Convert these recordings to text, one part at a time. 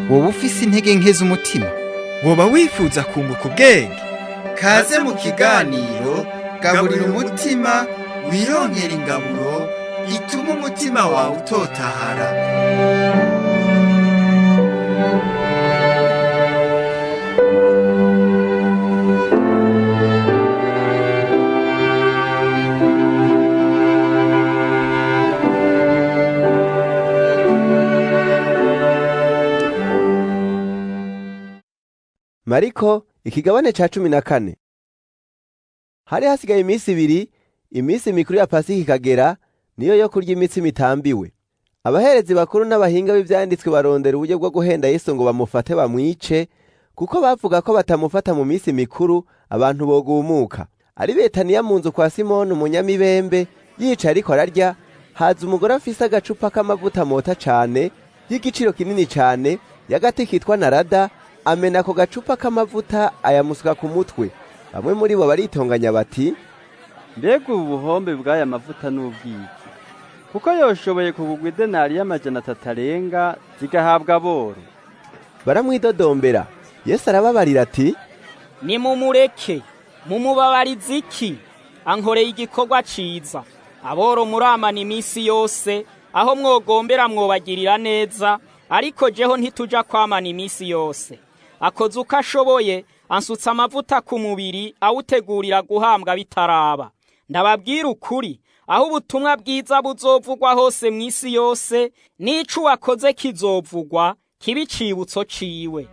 Woba ufise intege nke z'umutima, woba wifuza kunguka ubwenge? Kaze mu kiganiro Gaburira Umutima, wironkera ingaburo ituma umutima wawe utotahara. Mariko ikigabane ca 14. Hari hasigaye iminsi ibiri, iminsi mikuru ya Pasika ikagera, niyo yo kurya imitsima itambiwe. Abaherezi bakuru n'abahinga b'ivyanditswe barondera uburyo bwo guhenda Yesu ngo bamufate bamwice, kuko bavuga ko batamufata mu minsi mikuru abantu bogumuka. Ari Betaniya mu nzu kwa Simoni umunyamibembe, yicaye ariko ararya, haza umugore afise agacupa k'amavuta mota cane, y'igiciro kinini cane, y'agati kitwa narada, amena ako gacupa k'amavuta ayamusuka ku mutwe. Bamwe muri bo baritonganya bati: Mbega ubu buhombe bw'aya mavuta n'ubwiki, kuko yoshoboye kugugwa idenari y'300 arenga zigahabwa aboro. Baramwidodombera. Yesu arababarira ati: Nimumureke, mumubabarize iki? Ankoreye igikorwa ciza. Aboro muramana iminsi yose, aho mwogombera mwobagirira neza, ariko jeho ntituja kwamana iminsi yose. Akoze uko ashoboye, ansutse amavuta ku mubiri, awutegurira guhambwa bitaraba. Ndababwira ukuri, aho ubutumwa bwiza buzovugwa hose mw'isi yose, n'ico uwakoze kizovugwa, kibe icibutso ciwe.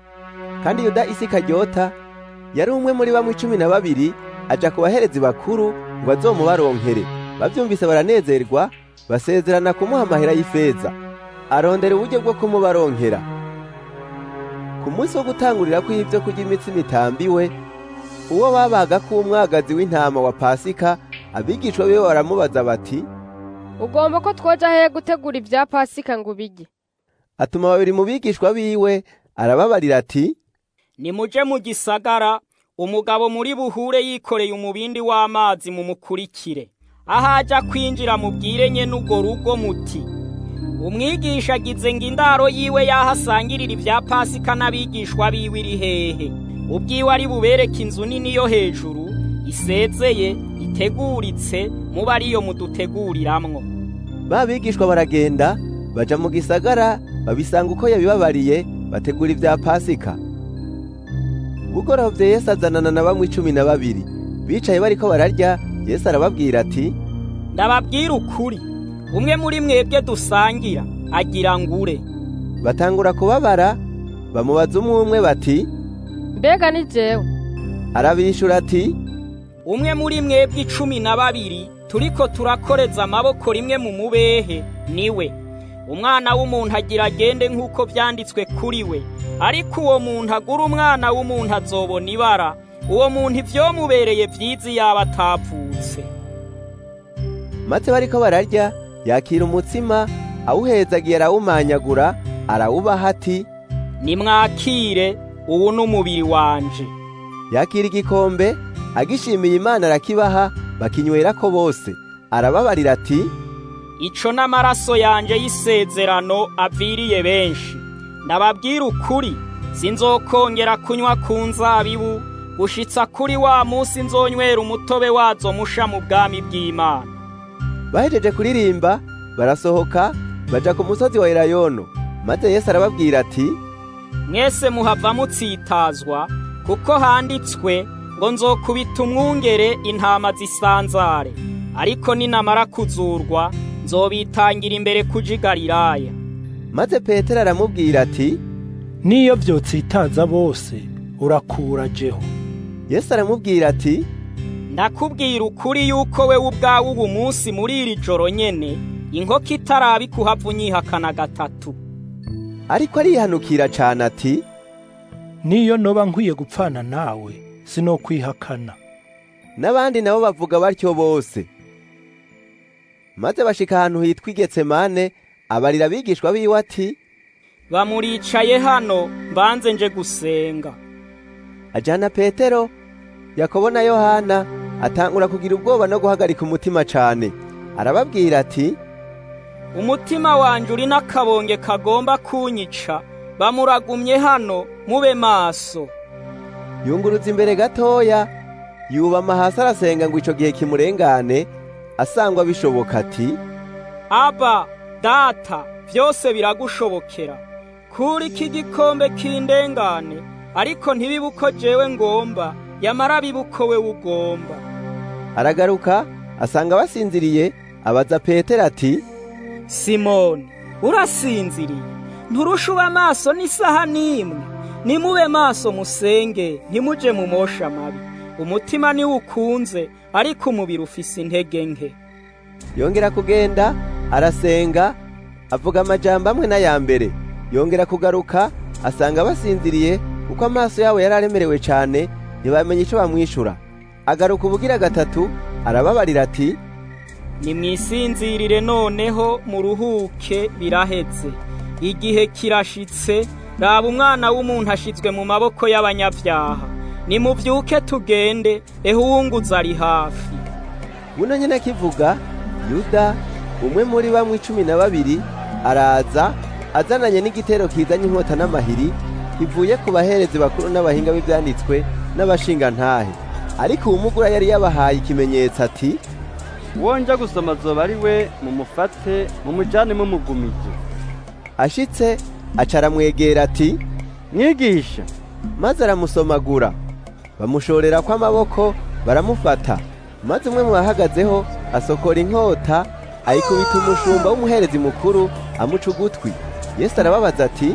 Kandi Yuda Isikaryota yari umwe muri bamwe 12, aja ku baherezi bakuru ngo azomubaronkere. Bavyumvise baranezerwa, basezerana kumuha amahera y'ifeza. Arondera uburyo bwo kumubaronkera. Ku munsi wo gutangurira kw'ivyo kurya imitsima itambiwe, uwo babaga ko umwagazi w'intama wa Pasika, abigishwa biwe baramubaza bati: Ugomba ko twoja hehe gutegura ivya Pasika ngo ubirye? Atuma babiri mu bigishwa biwe, arababarira ati: Nimuje mu gisagara, umugabo muri buhure yikoreye umubindi w'amazi mumukurikire. Ahaja kwinjira mubwire nyene urwo rugo muti: Umwigisha agize ngo indaro yiwe yahasangirira ivya Pasika n'abigishwa biwe iri hehe? Ubwiwe ari bubereke inzu nini yo hejuru, isezeye, iteguritse, muba ariyo muduteguriramwo. Ba bigishwa baragenda, baja mu gisagara, babisanga uko yabibabariye, bategura ivya Pasika. Bugorovye Yesu azanana na bamwe 12. Bicaye bariko bararya, Yesu arababwira ati: Ndababwira ukuri, umwe muri mwebwe dusangira agira ngure. Batangura kubabara, bamubaza umwe umwe bati: Mbega ni jewe? Arabishura ati: Umwe muri mwebwe 12 turiko turakoreza amaboko rimwe mu mubehe niwe. Umwana w'umuntu agira agende nk'uko vyanditswe kuri we, ariko uwo muntu agura umwana w'umuntu azobona ibara. Uwo muntu ivyomubereye vyiza yaba atavutse. Maze bariko bararya, yakira umutsima, awuhezagiye arawumanyagura, arawubaha ati: Nimwakire, uwu n'umubiri wanje. Yakira igikombe, agishimiye Imana arakibaha, bakinywerako bose. Arababarira ati: Ico n'amaraso yanje y'isezerano aviriye benshi. Ndababwira ukuri, sinzokongera kunywa ku nzabibu gushitsa kuri wa munsi nzonywera umutobe wazo musha mu bwami bw'Imana. Bahejeje kuririmba, barasohoka baja ku musozi wa Elayono. Maze Yesu arababwira ati: Mwese muhava mutsitazwa, kuko handitswe ngo nzokubita umwungere intama zisanzare. Ariko ninamara kuzurwa, nzobitangira imbere kuja i Galilaya. Maze Petero aramubwira ati: Niyo vyotsitaza bose, urakura jeho. Yesu aramubwira ati: Ndakubwira ukuri yuko wewe ubwawe ubu munsi muri iri joro nyene inkoko itarabikuhava unyihakana gatatu. Ariko arihanukira cane ati: Niyo noba nkwiye gupfana nawe, sinokwihakana. N'abandi nabo bavuga batyo bose. Maze bashika ahantu hitwa i Getsemane, abarira abigishwa biwe ati: Bamuricaye hano. mbanze nje gusenga. Ajana Petero, Yakobo na Yohana, atangura kugira ubwoba no guhagarika umutima cane. Arababwira ati: Umutima wanje uri n'akabonge kagomba kunyica, bamuragumye hano mube maso. Yunguruza imbere gatoya, yubama hasi arasenga ngo ico gihe kimurengane, asangwa bishoboka ati: Aba data, vyose biragushobokera, kuri iki gikombe kindengane, ariko ntibibe uko jewe ngomba, yamara bibe uko wewe ugomba. Aragaruka asanga basinziriye, abaza Petero ati: Simoni, urasinziriye? Nturusha uba maso n'isaha n'imwe? Nimube maso musenge, ntimuje mu mosha mabi. Umutima niwo ukunze, ariko umubiri ufise intege nke. Yongera kugenda arasenga, avuga amajambo amwe n'aya mbere. Yongera kugaruka asanga basinziriye, kuko amaso yabo yari aremerewe cane, ntibamenye ico bamwishura. Agaruka ubugira gatatu, arababarira ati: Nimwisinzirire noneho muruhuke, biraheze. Igihe kirashitse, raba umwana w'umuntu ashizwe mu maboko y'abanyabyaha. Nimuvyuke tugende, ehe uwunguza ari hafi. Buno nyene akivuga, Yuda, umwe muri bamwe 12, araza azananye n'igitero kizanye inkota n'amahiri, kivuye ku baherezi bakuru n'abahinga b'ivyanditswe n'abashingantahe. Ariko uwumugura yari yabahaye ikimenyetso ati: Uwo nja gusoma azoba ari we, mumufate mumujane mumugumije. Ashitse aca aramwegera ati: Mwigisha. Maze aramusomagura. Bamushorera kw'amaboko baramufata. Maze umwe mu bahagazeho asokora inkota ayikubita umushumba w'umuherezi mukuru, amuca ugutwi. Yesu arababaza ati: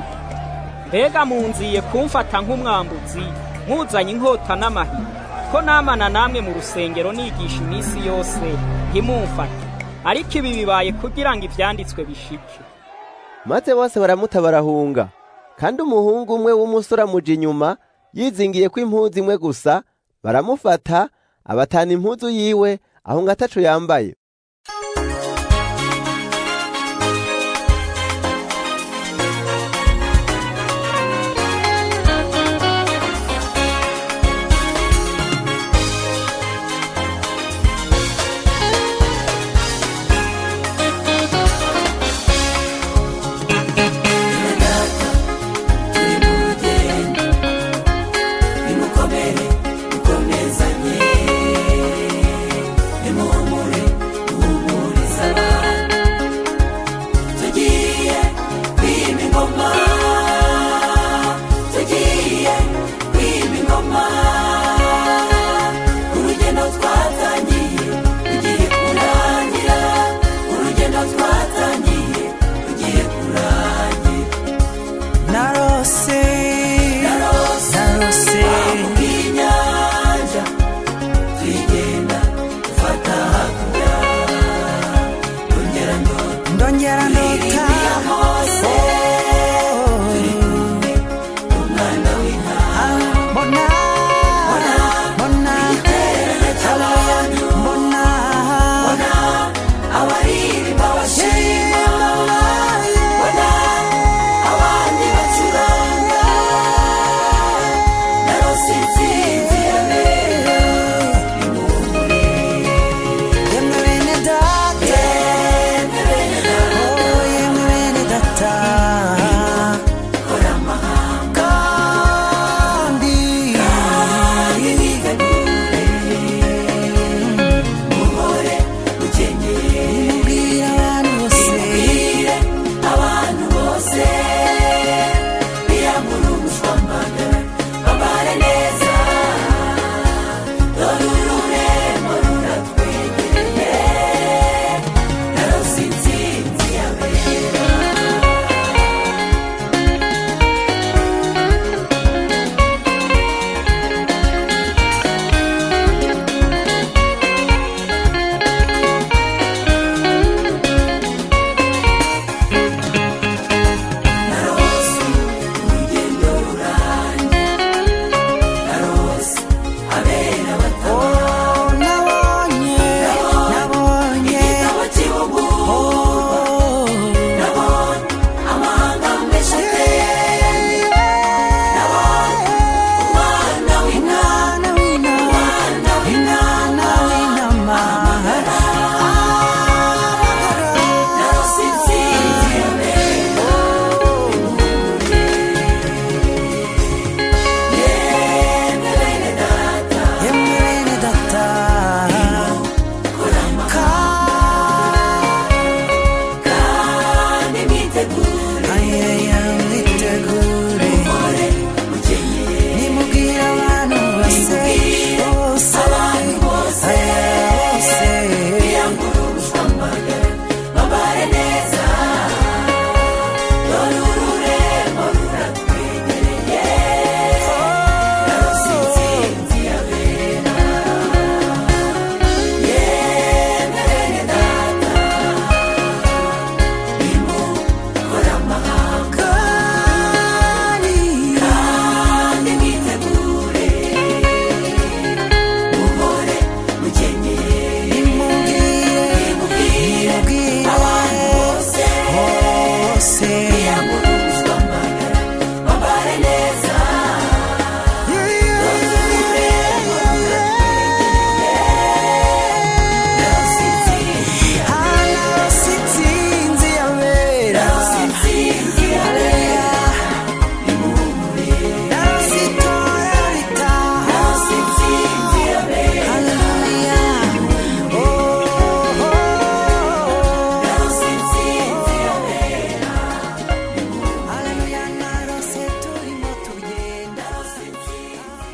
Mbega munziye kumfata nk'umwambuzi, muzanye inkota n'amahiri? Ko namana namwe mu rusengero nigisha iminsi yose, ntimumfate. Ariko ibi bibaye kugira ngo ivyanditswe bishike. Maze bose baramuta barahunga. Kandi umuhungu umwe w'umusore amuja inyuma, yizingiye ko impuzu imwe gusa, baramufata, abatana impuzu yiwe, ahunga ataco yambaye. Abandi bacuranga.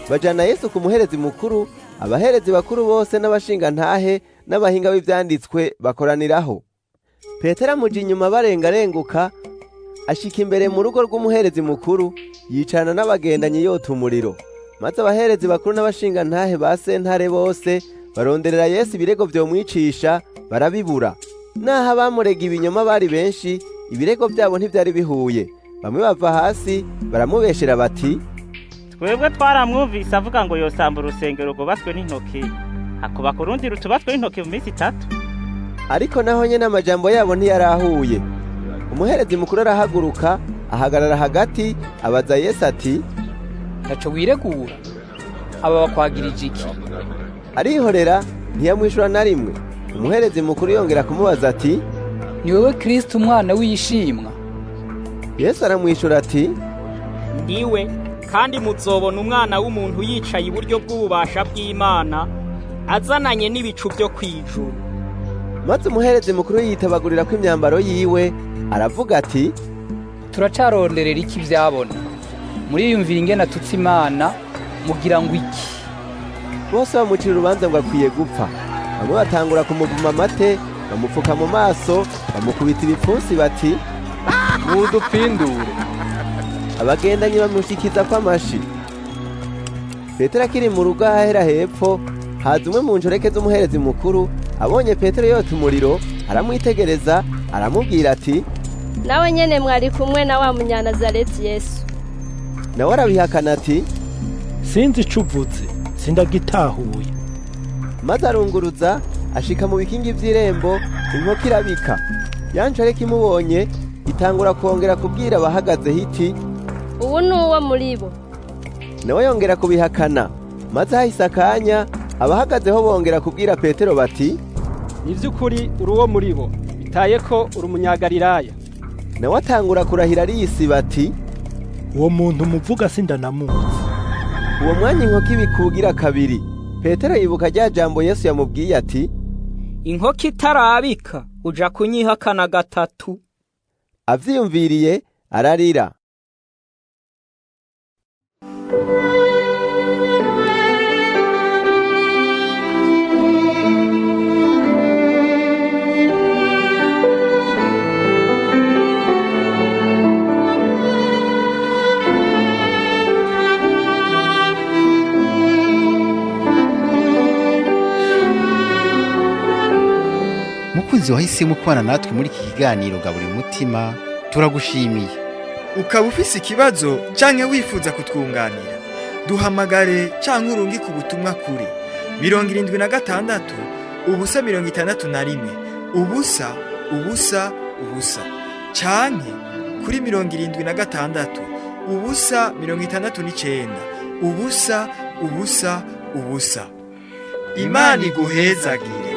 Bajana Yesu ku muherezi mukuru. Abaherezi bakuru bose n'abashingantahe n'abahinga b'ivyanditswe bakoraniraho. Petero amuja inyuma barengarenguka, ashika imbere mu rugo rw'umuherezi mukuru, yicarana n'abagendanyi yota umuriro. Maze abaherezi bakuru n'abashingantahe ba sentare bose baronderera Yesu ibirego vyomwicisha, barabibura. Naho abamurega ibinyoma bari benshi, ibirego byabo ntivyari bihuye. Bamwe bava hasi baramubeshera bati: Twebwe twaramwumvise avuga ngo yosamba urusengero rwubatswe n'intoki, hakubaka urundi rutubatswe n'intoki mu minsi 3. Ariko naho nyene amajambo yabo ntiyarahuye. Umuherezi mukuru arahaguruka, ahagarara hagati, abaza Yesu ati: Ntaco wiregura? Aba bakwagirije iki? Arihorera, ntiyamwishura na rimwe. Umuherezi mukuru yongera kumubaza ati: Ni wewe Kristo umwana w'ishimwa? Yesu aramwishura ati: Ndiwe, kandi muzobona umwana w'umuntu yicaye iburyo bw'ububasha bw'Imana, azananye n'ibicu byo kwijuru. Maze umuherezi mukuru yitabagurira ko imyambaro yiwe, aravuga ati: Turacaronderera iki vyabona? Muriyumvira ingene atutse Imana, mugira ngo iki? Bose bamucira urubanza ngo akwiye gupfa. Bamwe batangura kumuvuma amate, bamupfuka mu maso, bamukubita ibipfunsi bati: Mudupfindure. Abagendanyi bamushikiza kw'amashi. Petero akiri mu rugo ahahera hepfo, haza umwe mu nshoreke z'umuherezi mukuru. Abonye Petero yota umuriro, aramwitegereza, aramubwira ati: Nawe nyene mwari kumwe na wa Munyanazareti Yesu. Nawe arabihakana ati: Sinzi ico uvuze, sindagitahuye. Maze arunguruza ashika mu bikingi vy'irembo, inkoko irabika. Ya nshoreke imubonye itangura kongera kubwira abahagaze hiti: Ubu ni uwo muri bo. Nawe yongera kubihakana. Maze hahise akanya, abahagazeho bongera kubwira Petero bati: Ni vy'ukuri uri uwo muri bo, bitaye ko uri umunyagalilaya. Nawe atangura kurahira ariyisiba ati: Uwo muntu muvuga sindanamuzi. Uwo mwanya inkoko ibikugira kabiri. Petero yibuka rya jambo Yesu yamubwiye ati: Inkoko itarabika uja kunyihakana gatatu. Avyiyumviriye ararira. Mukunzi wahisemo kubana natwe muri iki kiganiro Gaburira Umutima, turagushimiye. Ukaba ufise ikibazo canke wifuza kutwunganira, duhamagare canke urungike ubutumwa kuri 76 0 61 0 0 0 canke kuri 76 0 69 0 0 0. Imana iguhezagire.